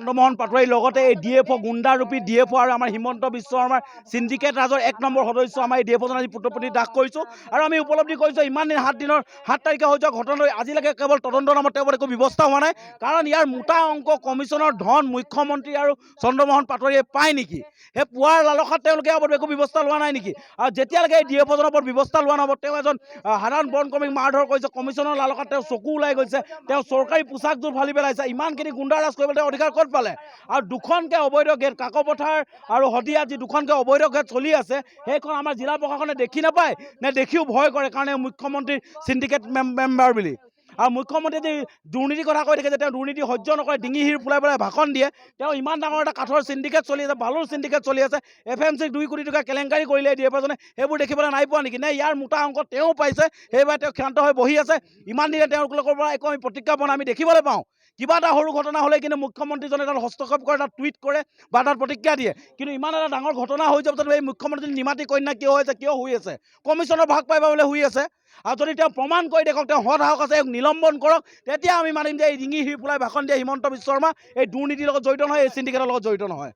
চন্দ্ৰমোহন পাটোৱাৰীৰ লগতে এই ডি এফ অ' গুণ্ডাৰূপী ডি এফ অ' আৰু আমাৰ হিমন্ত বিশ্ব শৰ্মাৰ চিণ্ডিকেট ৰাজৰ 1 নম্বৰ সদস্য আমাৰ এই ডি এফ অ'জন আজি পুত্ৰপতি দাহ কৰিছোঁ। আৰু আমি উপলব্ধি কৰিছোঁ, ইমান দিন 7 দিনৰ 7 তাৰিখে হৈ যোৱা ঘটনা আজিলৈকে কেৱল তদন্তৰ নামত তেওঁৰ একো ব্যৱস্থা হোৱা নাই। কাৰণ ইয়াৰ মোটা অংক কমিশ্যনৰ ধন মুখ্যমন্ত্ৰী আৰু চন্দ্ৰমোহন পাটোৱাৰীয়ে পায় নেকি? সেই পোৱাৰ লালসাত তেওঁলোকে ইয়াৰ ওপৰত একো ব্যৱস্থা লোৱা নাই নেকি? আৰু যেতিয়ালৈকে এই ডি এফ অ'জনৰ ওপৰত ব্যৱস্থা লোৱা নহ'ব, তেওঁ এজন সাধাৰণ বনকৰ্মীক মাৰধৰ কৰিছে, কমিশ্যনৰ লালসাত তেওঁ চকু ওলাই গৈছে, তেওঁ চৰকাৰী পোছাকযোৰ ফালি পেলাইছে, ইমানখিনি গুণ্ডাৰাজ কৰিবলৈ তেওঁ অধিকাৰ ক'ত পালে? আৰু দুখনকৈ অবৈধ গেট, কাকপথাৰ আৰু শদিয়াত যি দুখনকৈ অবৈধ গেট চলি আছে, সেইখন আমাৰ জিলা প্ৰশাসনে দেখি নাপায় নে দেখিও ভয় কৰে? কাৰণে মুখ্যমন্ত্ৰীৰ চিণ্ডিকেট মেম্বাৰ বুলি আৰু মুখ্যমন্ত্ৰীয়ে যি দুৰ্নীতিৰ কথা কৈ থাকে যে তেওঁ দুৰ্নীতি সহ্য নকৰে, ডিঙি শিৰ ফুলাই পেলাই ভাষণ দিয়ে, তেওঁ ইমান ডাঙৰ এটা কাঠৰ চিণ্ডিকেট চলি আছে, বালুৰ চিণ্ডিকেট চলি আছে, এফ এম চিক 2 কোটি টকা কেলেংকাৰী কৰিলে ডি এফ এজনে, সেইবোৰ দেখিবলৈ নাই পোৱা নেকি? নে ইয়াৰ মোটা অংক তেওঁ পাইছে, সেইবাবে তেওঁ ক্ষান্ত হৈ বহি আছে? ইমান দিনে তেওঁলোকৰ পৰা একো আমি প্ৰতিজ্ঞাপন আমি দেখিবলৈ পাওঁ। কিবা এটা সৰু ঘটনা হ'লে কিন্তু মুখ্যমন্ত্ৰীজনে তাত হস্তক্ষেপ কৰে, তাত টুইট কৰে বা তাত প্ৰতিক্ৰিয়া দিয়ে। কিন্তু ইমান এটা ডাঙৰ ঘটনা হৈ যোৱাৰ পিছত এই মুখ্যমন্ত্ৰী নিমাতী কন্যা কিয় হৈছে? কিয় শুই আছে? কমিশ্যনৰ ভাগ পাই পাবলৈ শুই আছে। আৰু যদি তেওঁ প্ৰমাণ কৰি দেখক তেওঁ সৎ সাহস আছে, তেওঁক নিলম্বন কৰক, তেতিয়া আমি মানিম যে এই ডিঙি শিৰ ফুলাই ভাষণ দিয়া হিমন্ত বিশ্ব শৰ্মা এই দুৰ্নীতিৰ লগত জড়িত নহয়, এই চিণ্ডিকেটৰ লগত জড়িত নহয়।